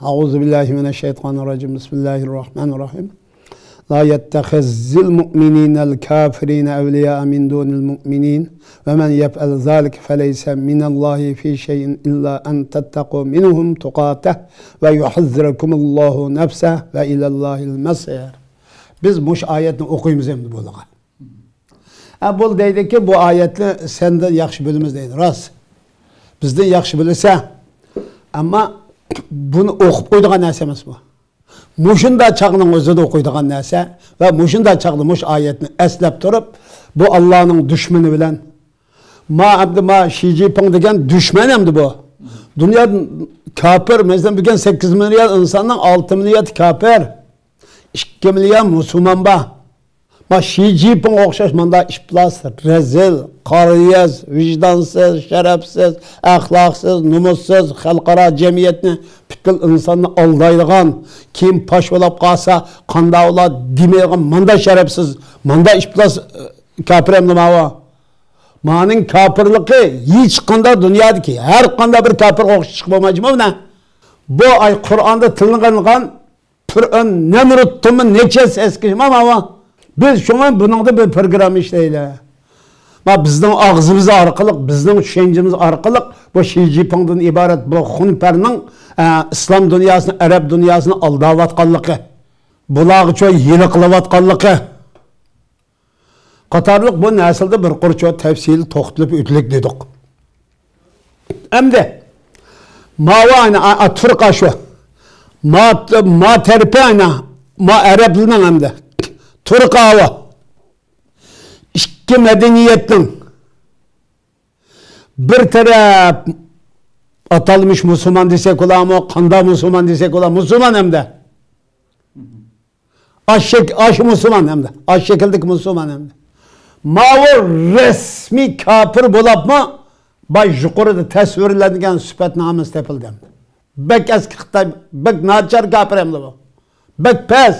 أعوذ بالله من الشيطان الرجيم. بسم الله الرحمن الرحيم. لا يتخذ المؤمنين الكافرين أولياء من دون المؤمنين ومن يفعل ذلك فليس من الله في شيء إلا أن تتقوا منهم تقاته ويحذركم الله نفسه وإلى الله المصير. Biz muş ayetini okuyumuz hem bu. Bu deydi ki bu ayetni senden yaxşı bilimiz deydi. Rast. Bizden yaxşı bilirse ama bunu okup koyduğun narsa emas bu. Muşunda çağının özü de okuyduğun narsa ve muşunda çağını muş ayetini eslep durup bu Allah'ın düşmanı bilen ma abdi ma Şi Cinping degen düşman hem de bu. Dünya kafir mesela bugün 8 milyar insanın 6 milyar kafir. 2 milyar Müslüman ba. Ma Şi Cinping o'xshash manda iflas, rezil, qariyaz, vicdansız, şerefsiz, ahlaksız, numussuz, xalqaro jamiyatni, butkul insonni aldaydigan, kim pash bo'lib qolsa, qanday ular demaydigan manda şerefsiz, manda iflas kafir ham nima u? Maning kafirligi hech qanday dunyodagi har qanday bir kafirga o'xshash bo'lmaydi buni. Bu ay Qur'onda tilingan Fir'on Nemrut'un nechasi eski ama biz şuna bunun bir program işleyli. Ma bizning og'zimiz orqali, bizning tushanchamiz orqali bu Şi Cinpingdan iborat bu xunparning islom dunyosini, arab dunyosini aldayotganligi, bularga yili qilayotganligi qatorliq bu narsada bir qurcha tafsil to'xtalib o'tlik dedik. Endi ma Turqa shu ma terpi ana ma Arablarning hamda Turqava ikki medeniyetning bir taraf atalmış Müslüman desek olamı, qanda Müslüman desek olamı, Müslüman hem de. Aş Müslüman hem de. Aş şekildeki Müslüman hem de. Mavi resmi kafir bolapma bay yuqorida tasvirlangan sifatnomasi topildi. Bek eski Xitoy, bek nachar kafir hem de bu. Bek pes.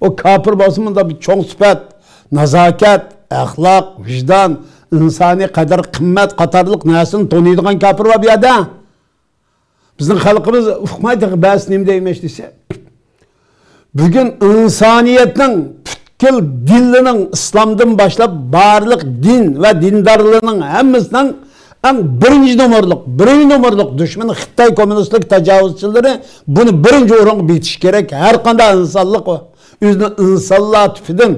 O kafir bolsa bunda bir cho'ng sifat, nazokat, axloq, vicdan, insoniy qadr, qimmat qatorliq narsani to'niydigan kafir bor bu yerda. Bizning xalqimiz uqmaydi, bas nima deymiz desa. Bugun insoniyatning butkul dinlining islomdan boshlab barliq din va dindorlarning hammasining en birinchi nomerlik düşmanı Xitoy kommunistlik tecavüzçileri bunu birinci o'ringa bitish kerak. Har qanday insonlik o'zini insonlar tufidan,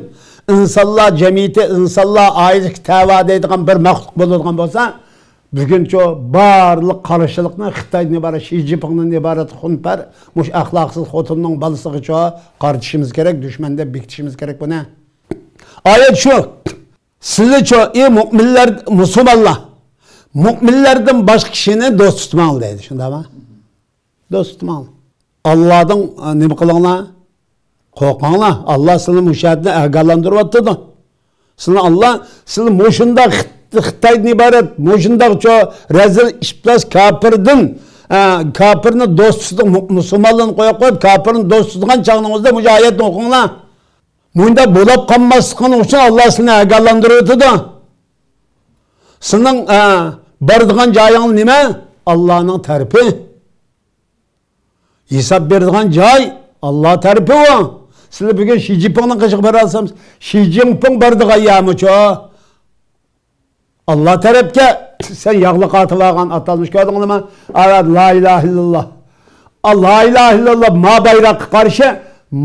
insonlar jamiyati, insonlar oilasiga tava deydigan bir maxluq bo'ladigan bo'lsa, buguncha barliq qarshilikni Xitoydan iborat, Şi Cinpingdan iborat xunpar, mush axloqsiz xotinning bolasigacha qartishimiz kerak, dushman deb bekitishimiz kerak buni. Oyat shu. Sizlarcha ey mu'minlar, musulmonlar, mu'minlardan boshqa kishini do'st tutmang deydi. Shundami? Do'st tutmang. Allohdan nima qilinglar? Qo'rqinglar. Alloh sizni mushatni agalantiryapti. Sizni Alloh sizni mushunda Xitoydan iborat, mushundaqcha razil iflos kofirdan, kofirni do'st tutgan musulmonlarni qo'yib qo'yib, kofirni do'st tutgan chog'ingizda bu oyatni o'qinglar. Bunda bo'lib qolmasligini uchun Alloh sizni agalantiryapti. Sizning boradigan joyingiz nima? Allohning tarafi. Hisob beradigan joy Alloh tarafi u. Sizlar bugun Şi Cinpingning qishig'i bora olsamiz, Şi Cinping boradigan yermichu? Alloh tarafga sen yog'liq otib olgan atalmish ko'rdingmi? La ilaha illalloh. La ilaha illalloh ma bayroqqa qarshi,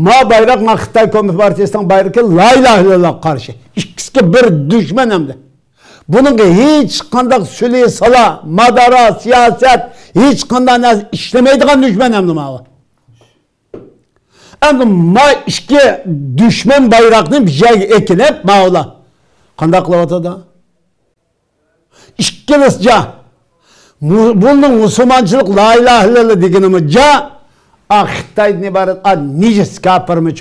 ma bayroq ma Xitoy Komünist Partiyasining bayrog'i la ilaha illalloh qarshi. Ikkisi bir dushman hamda. Bununla hiç qanday suli sala, madara, siyosat, hiç qanday narsa ishlamaydigan dushman hamda ma. Endi ma ikki dushman bayroqni bir yerga ekilib, ma ular qanday qilyotadi? Ikkilisi ja. Bunun musulmonchilik la ilaha illalloh deganimi ja, a Xitoydan iborat a nejis kofirmi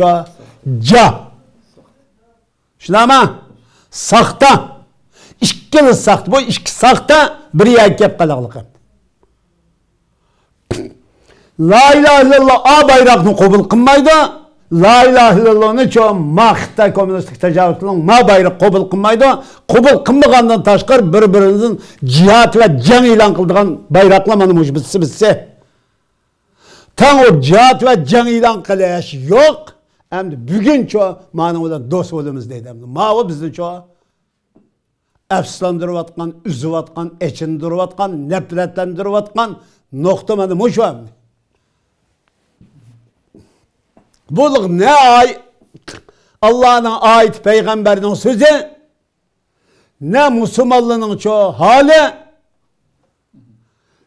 ja. Shundami? Soxta. Ikkilisi soxta. Bu ikki soxta bir yerga kelib qoladi. La ilaha illalloh a bayroqni qabul qilmaydi. La ilaha illallohni ma Xitoy kommunistik tecavüzçilerinin ma bayroq qabul qilmaydi. Qabul qilmagandan tashqari bir-birining jihad va jang e'lon qildigan bayroqlar mana bu bitsa bitsa. Tang o cihat ve can ilan qilish yo'q. Endi buguncha mana bilan do'st bo'lamiz deydi. Ma u bizni cho afsuslantirayotgan, uzayotgan, echindirayotgan, nafratlantirayotgan nuqta mana mushu. Bu ne ay Allah'ın ait peygamberinin sözü, ne Müslümanlığının çoğu hali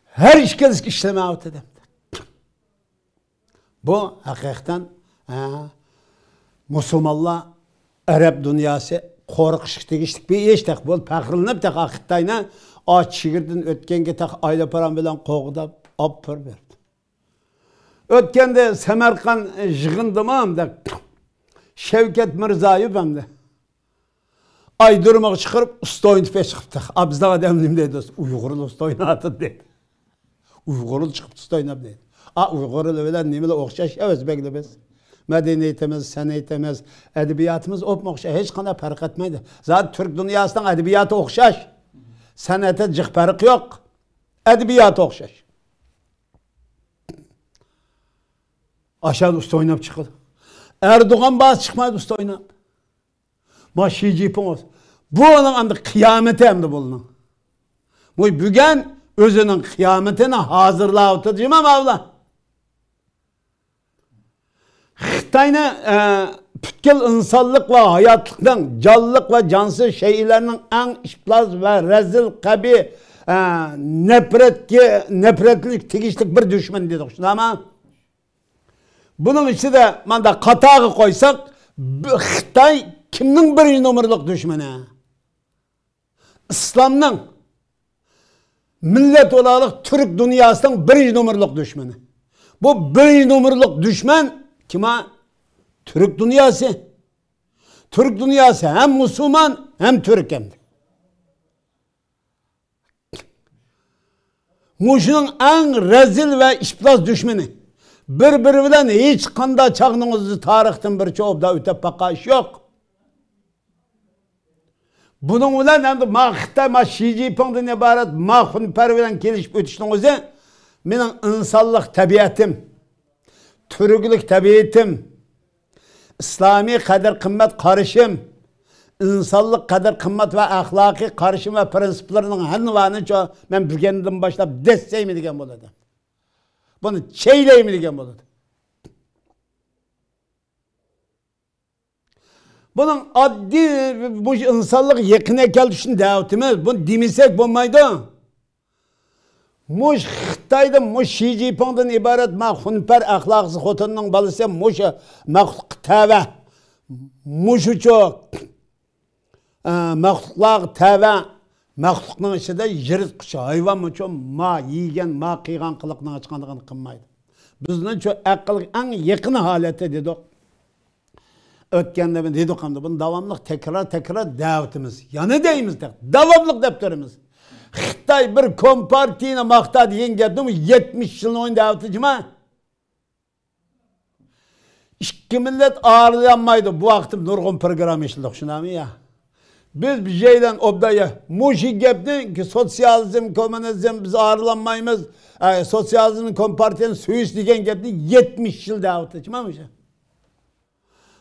her işkelisk işleme ötedi. Bu hakikaten Müslümanlar Arap dünyası korkuş tegishlik bir iş tek bol faxrlanib tek Xitoyni chigirdan o'tganga tek ayla param bilan qo'g'dab olib berdi. O'tganda Samarqand yig'indimi hamda Şevket Mirzayev hamda aydırmaq chiqarib usta o'ynatib chiqibdi. Bizda odam nima deydi? Uyg'urlar usta o'ynatdi deydi. Uyg'urlar chiqib usta o'ynab deydi. Uyg'urlar bilan nimalar o'xshash o'zbeklar biz. Medeniyetimiz, san'atimiz, edebiyatımız o'xshash, hech qanday farq etmaydi. Zaten Türk dünyasının edebiyatı o'xshash. San'ata jiq farq yo'q. Edebiyatı o'xshash. Aşağıda usta oynab chiqadi. Erdoğan bazı chiqmaydi usta oynab. Ma Xi Jinping olsun. Bu onun endi kıyameti endi bunun. Bu bugün özünün kıyametini hazırlayıp değil mi Mevla? Xitayni bütkül insanlık ve hayatlıktan, canlılık ve cansız şeylerinin en iflas ve rezil, kabi, nefretlik, tegishlik bir düşman dedik. Şuna ama bunun içinde manda katağı koysak, Xitay kimnin birinci numaralık düşmanı? İslam'ın, millet olarak Türk dünyasının birinci numaralık düşmanı. Bu birinci numaralık düşman kime? Türk dünyası. Türk dünyası hem Müslüman hem Türk hem de. Muş'un en rezil ve iflas düşmanı. Bir-biri bilen hiç qanda çağının tarixdən bir çoğu da ötəp baqa iş yok. Bunun bilen hem de ma Xitay, ma Xi Jinping'den ibaret ma Xunper bilen gelişip ötüşünün özü benim insanlık tabiatım, Türklük tabiatım, İslami kadir kıymet karışım, insanlık kadir kıymet ve ahlaki karışım ve prensiplerinin hanvanı çok ben bugünden başlap desteyim degen boladı. Bunu çeyleyim degen boladı. Bunun addi bu insanlık yakına gelişini davetimiz. Bunu demesek bolmaydı. Muş Xitaydan, muş Xi Jinping'dan ibaret ma xunper ahlaksız xotinning balası muş maxluq tava. Muş çok maxluqlar tava maxluqning ichida yirtqich hayvon uchun ma yegan, ma qilgan qiliqning hech qilmaydi. Bizni şu aql en yakın halete dedik. Ötkende ben dedik hamda bunu davamlı tekrar tekrar davetimiz. Yanı deyimiz davamlı defterimiz. Xitay bir kompartiyini maqtadi yengadi 70 yılın oyun daveti cuma. İki millet ağırlanmaydı. Bu vaqtim nurg'un program işledik şunami ya. Biz bir şeyden obdaya muşi gapni ki sosyalizm, komünizm biz ağırlanmayımız. Sosyalizmin kompartiyinin suyuş degan gapni 70 yıl daveti cuma.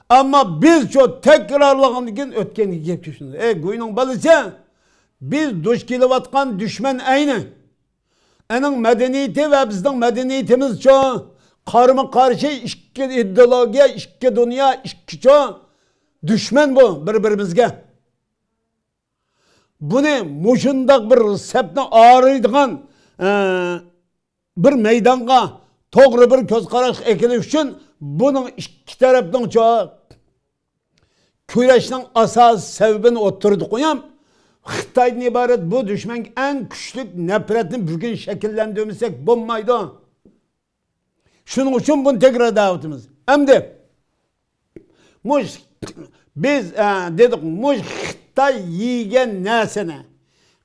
Ama biz çok tekrarlağından keyin o'tgan gap shunday. Guyning balası biz duch kelayotgan düşman ayni. Aning madaniyati va bizning madaniyatimiz çok qarama qarshi ikki ideologiya, ikki dunyo, ikki çok düşman bu bir-birimizga. Buni mushundaq bir sapni og'riydigan bir maydonga to'g'ri bir ko'z qarash ekilish uchun buning ikki tarafning çok kurashning asosiy sababini o'tirdi qo'yam. Xitoydan iborat bu düşman en güçlü nefretini bugün şekillendirmesek bo'lmaydi. Şunun için bunu tekrar davetimiz. Hem de muş biz dedik muş Xitoy yegan narsani,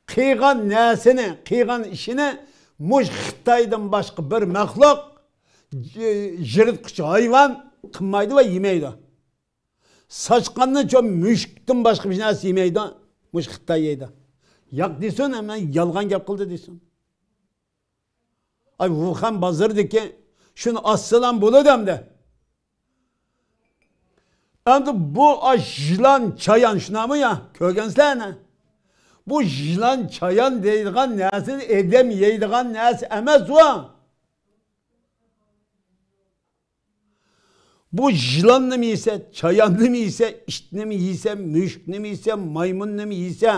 qilgan narsani, qilgan ishini muş Xitoydan başka bir maxluq yirtqich hayvon qilmaydi va yemaydi. Saçqanni çok müşkten başka bir narsa yemaydi. Muş Xitoy yeydi. Yo'q desin, hemen yolg'on gap qildi desin. Ay Wuhan bozoridagi Şunu assalam bo'ladi hamda. Endi bu jılan chayan shunami ya? Ko'rgansizlarmi? Bu jılan chayan deydigan narsa edem yeydigan narsa emas u. Bu jılanni mi yese, chayanni mi yese, itni mi yese, mushukni mi yese, maymunni mi yese,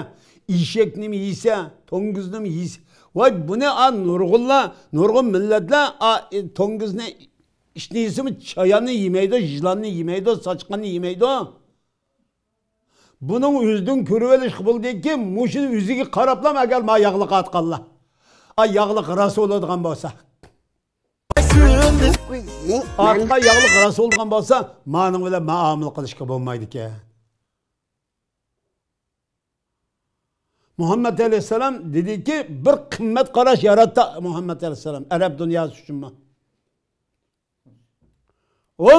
eshakni mi yese, to'ngizni mi yese. Voy buni a nurg'unlar, nurg'un millatlar a to'ngizni itni yesimi chayanni yemaydi, jılanni yemaydi, sochqonni yemaydi. Buning o'zidan ko'rib olish bo'ldiki, mushuni o'ziga qarablam agar ma yog'liq atqanlar. A yog'liq rosa bo'ladigan bo'lsa. Atqa yog'liq rosa bo'ladigan bo'lsa, maning bilan muomala qilishga bo'lmaydi ekan. Muhammed Aleyhisselam dediki bir qimmat qarash yaratdi Muhammed Aleyhisselam Arab dünyası uchunmi? O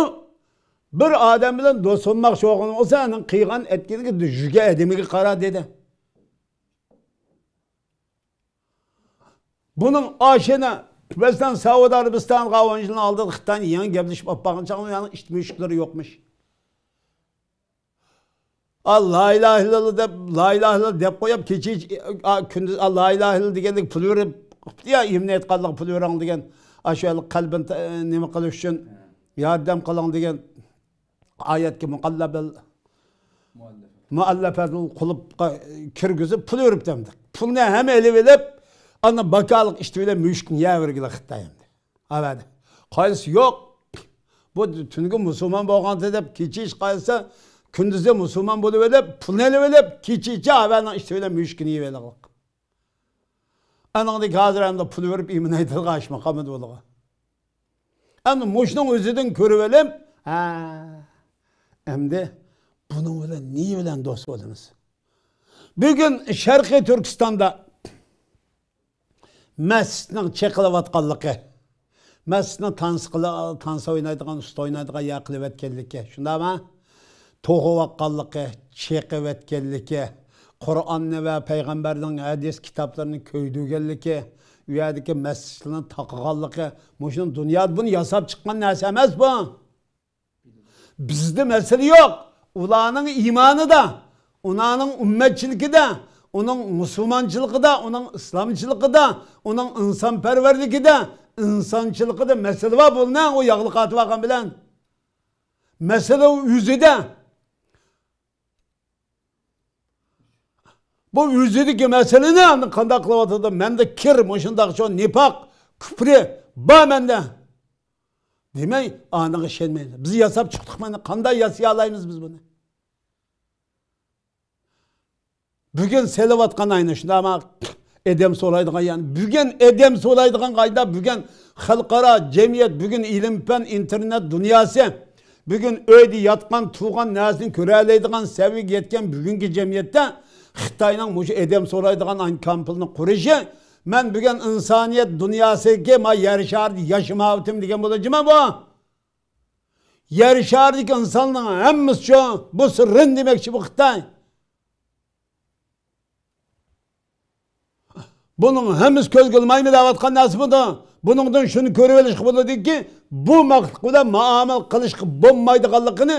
bir odam bilan do'st bo'lmoqchi bo'lgan bo'lsa, uning qilgan etganiga yuziga adamiga qara dedi. Buning oshini bizdan Saudiya Arabistoniga 10 yil oldin Xitoyni yangi gaplashib olib borgan chog'da yani it mushuklari yo'qmish. La ilahe illallah deb, la ilahe illallah deb qo'yib, kecha kunduz la ilahe illallah deganlik pul berib, ya imni aytganlik pul bering degan, shu qalbini nima qilish uchun yordam qiling degan oyatga muqallabal muallafatul qulubga kirgizib pul beribdi endi. Pulni hamma elib olib, ana bakalik ishti bilan mushukni yeyavergili Xitoy endi. Avadi. Qaysi yo'q. Bu tungi musulmon bo'lganda deb kecha ish qaysi kunduzda musulmon bo'lib olib, pulni elib olib, kecha avvalning ishti bilan mushukni yeyavergili. Anaqdek hozir endi pul berib iymon aytilgan ishmi qolmadi bo'lgan. Endi mushning o'zidan ko'rib olib, ha, endi buning bilan ne bilan do'st bo'lamiz? Bugun Sharqiy Turkistonda masjidning cheqilayotganligi, masjidning tansa o'ynaydigan, usta o'ynaydigan yer qilayotganligi, shundami? To'g'iyotganligi, cheqiyotganligi, Qur'onni va payg'ambarning hadis kitoblarini ko'ydirganligi, u yerdagi masjidlarni taqaganligi, mushuni dunyoda buni yasab chiqqan narsa emas bu. Bizda masala yo'q. Ularning iymonida, ularning ummatchiligida, uning musulmonchiligida, uning islomchiligida, uning insonparvarligida, insonchiligida masala bor. Buni u yog'liq otib olgan bilan. Masala o'zida. Bu o'zidagi masalani qanday qilyotdi? Menda kir, mushundaq shu nifoq, kufri bor menda. Demak, aniq ishonmaydi. Biz yasab chiqdik mana, qanday yasay olamiz biz buni? Bugun selayotgan ayni shunda ama edem so'raydigan, yani bugun edem so'raydigan qayda, bugun xalqaro jamiyat, bugun ilm fan, internet dunyosi, bugun uyda yotgan, tug'an narsani ko'ra oladigan saviyaga yetgan bugungi jamiyatda Xitoyning mushu edem so'raydigan kampini qurishi, men bugun insoniyat dunyosiga ma yer sharida yashamoqtim degan bo'lajimi bu? Yer sharidagi insonning hammasi shu, bu sirrin demakchi bu Xitoy. Bunun hammasi ko'zga ilmaymi deyotgan narsa bu. Buningdan shuni ko'rib olish bo'ladiki, bu maqsad bilan muomala qilishga bo'lmaydiganligini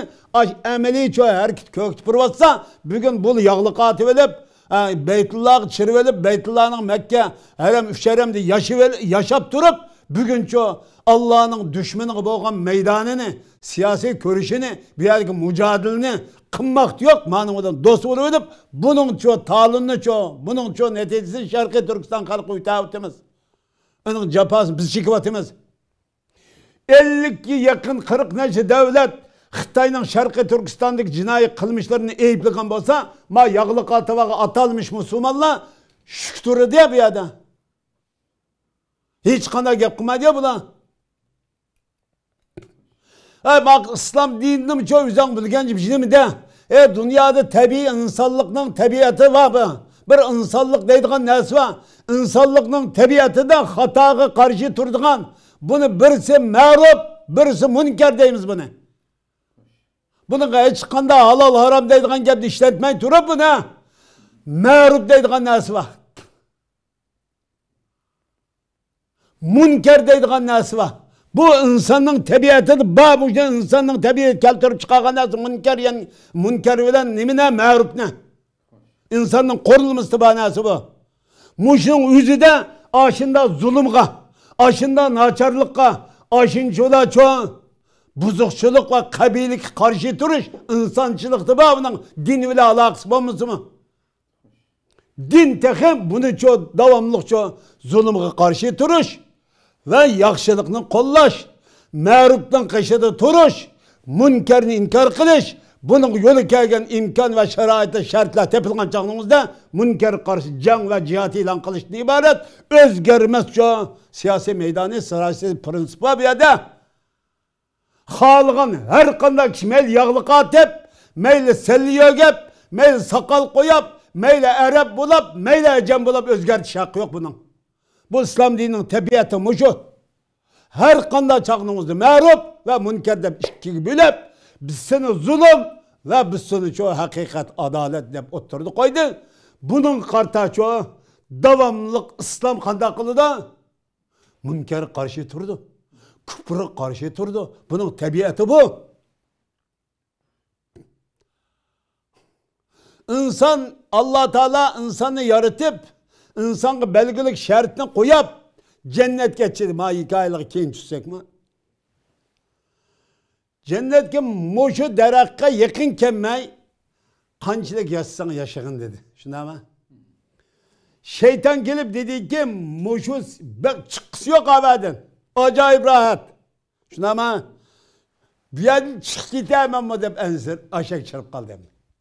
amaliy choy harakat ko'ktib turyotsa, bugun bu yog'liq otib olib, Beytullohga chirib olib, Beytullohning Makka haram uch haramda yashab turib, buguncha Allohning dushmaniga bo'lgan maydonini, siyosiy ko'rishini, bu yerdagi mujodalani qilmoqda yo'q. Mana undan do'st bo'lib olib, buning cho ta'limni cho, buning cho natijasini Sharqiy Turkiston xalqi o'tayapmiz. Uning jafosini biz chekyapmiz. 50ga yaqin 40 necha davlat Xitoyning Sharqiy Turkistondagi jinoiy qilmishlarini ayblagan bo'lsa, ma yog'liq otavaga atalmish musulmonlar shukr bu yerda. Hech qanday gap qilmaydi bular. Ey bak İslam dinini çok uzak bilgen bir de. Dünyada tabii insanlıkның tabiatı var bu. Bir insanlık deydigan narsa var. İnsanlıkның tabiatı da xatoga qarshi turdigan. Bunu birisi ma'ruf, birisi münker deymiz bunu. Bunun hech qanday halol harom deydigan gapni ishlatmay turib buni ma'ruf deydigan narsa var. Münker deydigan narsa var. Bu insanın tabiatidir. Bu insanın tabiati keltirip chiqargan narsa munkar, yani munkar bilan nimani ma'rufni. İnsanın qurilmasi bor narsa bu. Muşun o'zida aşında zulmga, aşında nacharlikqa, aşınchola cho'ng buzuqchilik va qabilikka qarshi turish insonchilikda bor. Buning din bilan aloqasi bo'lmasmi? Din texim buni cho davomliq cho zulmga qarshi turish va yaxshilikni qo'llash, ma'rufning qishida turish, munkarni inkor qilish, buning yo'li kelgan imkon va sharoitda shartlar topilgan chog'ingizda munkar qarshi jang va jihad e'lon qilishdan iborat o'zgarmas cho siyosiy maydoni, siyosiy prinsip bu yerda. Xohlagan har qanday kishi mayli yog'liq otib, mayli salli yog'ib, mayli soqol qo'yib, mayli arab bo'lib, mayli ajam bo'lib o'zgartish haqqi yo'q buning. Bu islom dinining tabiati mushu. Har qanday chog'ingizda ma'ruf va munkar deb ikkiga bo'lib, biz seni zulm va biz seni cho haqiqat, adolat deb o'ttirdi qo'ydi. Buning qarta cho davomliq islom qanday qildi? Munkar qarshi turdi. Kufrga qarshi turdi. Buning tabiati bu. İnsan Allah Teala insanı yaratib, insonga belgilik shartni qo'yib, jannatga chiqdi. Ma hikoyalarga keyin tushsakmi? Jannatga mushu daraxtga yaqin kelmay, qanchalik yashasang yashag'in dedi. Shundami? Şeytan kelib dediki, mushu chiqqisi yo'q abadan. Acayip rahat. Shundami? Bu yerdan chiqib ketamanmi deb ansir ashak chirib qoldi.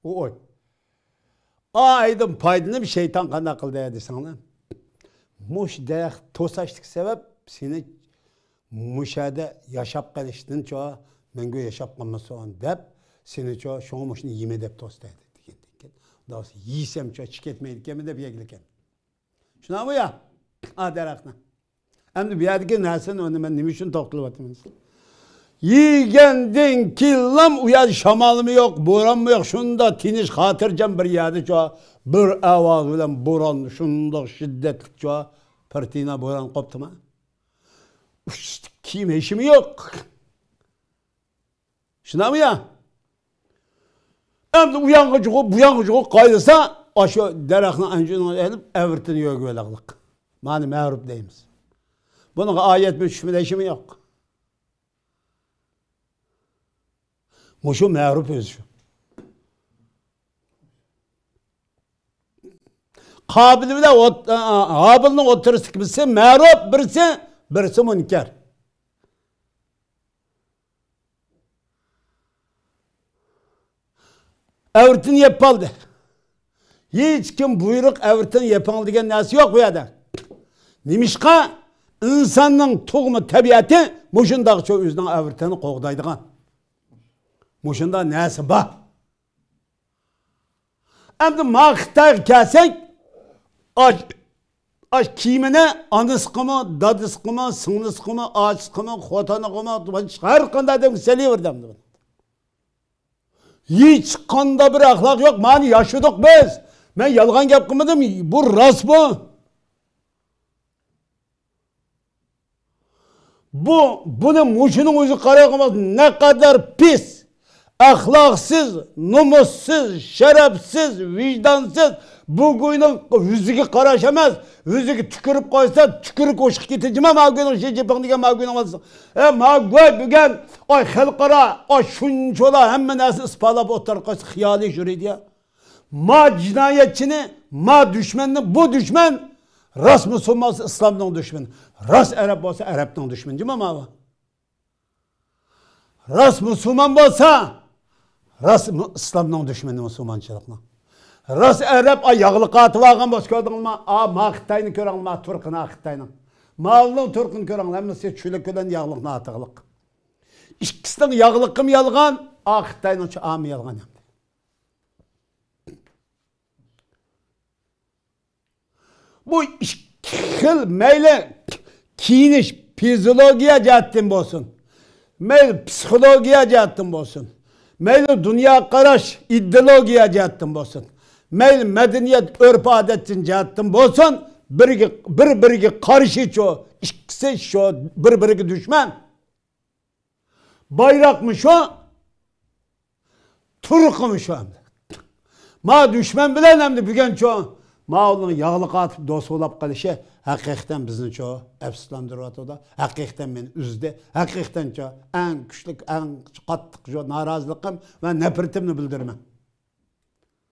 U o'y. Aydın faydalanıp şeytan qanday qildi desanglar. Mush daraxt to'sashlik sabab seni mushada yashab qolishdan cho menga yashab qolmasin deb seni cho shu mushni yema deb to'sdi degan ekan. Xudosi yeysam cho chiqib ketmaydi ekanmi deb yegan. Shunami ya? A daraxtni. Endi bu yerdagi narsani uni men nima uchun to'xtalyapman? Yegandan keyin u yer shamolmi yo'q, bo'ronmi yo'q, shunda tinch xotirjam bir yerda cho bir ovoz bilan bo'ron shundoq shiddatli cho firtina bo'ron qopdimi? Kiyim hechimi yo'q. Shundami ya? Endi u yonga chiqib, bu yonga chiqib qo'yilsa, o'sha daraxtni anjuni olib avirtini yo'q bo'laqliq. Mani ma'ruf deymiz. Buning oyatmi tushunishimi yo'q. Muşu ma'ruf o'zi shu. Qabil bilan Habilning o'ttirisi birisi ma'ruf, birisi munkar. Avirtini yeb qoldi. Hech kim buyruq avirtini yepang degan narsa yo'q bu yerda. Nimishqa insonning tug'ma tabiati mushundoq o'zining avirtini qo'g'daydigan. Mushunda narsa bor. Endi ma Xitoyga kelsak, aş kiyimini anasqimi, dadasqimi, singlisqimi, ochqimi, xotiniqimi, har qanday odamga selaverdi. Hech qanday bir axloq yo'q. Mani yashadik biz. Men yolg'on gap qilmadim. Bu rost bu. Bu buni mushuning o'zi qarayolmas naqadar pis, axloqsiz, nomussiz, sharafsiz, vicdansiz. Bu go'yning yuziga qarash emas, yuziga tükürüp qo'ysa, tükürük o'shiq ketijimi? Ma go'yning Shi Jinping degan ma go'yning bo'lsa. Ma go'y bugun oy xalqaro, oy shunchalar hamma narsa isbotlab o'tirib qo'ysa, xiyoliy yuriydi ya. Ma jinoyatchini, ma dushmanni, bu dushman rost musulmon bo'lsa islomning dushmani, rost arab bo'lsa arabning dushmani, jima ma. Rost musulmon bo'lsa, rost islomning dushmani musulmonchilikni. Rost arab ay yog'liq otib olgan bo'lsa ko'rdingmi? A ma Xitoyni ko'ringlar, ma turqini Xitoyni. Ma'lum turqini ko'ringlar, hammasi chulik bilan yog'liqni otig'liq. Ikkisining yog'liqim yolg'on, a Xitoyning ami yolg'on. Bu ikki xil mayli kiyinish fiziologiya jihatdan bo'lsin, mayli psixologiya jihatdan bo'lsin, mayli dunyo qarash ideologiya jihatdan bo'lsin, mayli madaniyat urf odat jihatdan bo'lsin, bir biriga qarshi shu ikkisi shu bir biriga dushman. Bayrakmı şu? Turqimi shu endi. Ma dushman bilan endi bugun shu ma ularni yog'liq otib do'st bo'lib qolishi haqiqatan bizni shu afsuslantiryotidi. Haqiqatan meni uzdi. Haqiqatan shu eng kuchli, eng qattiq shu noroziligim va nafratimni bildiraman.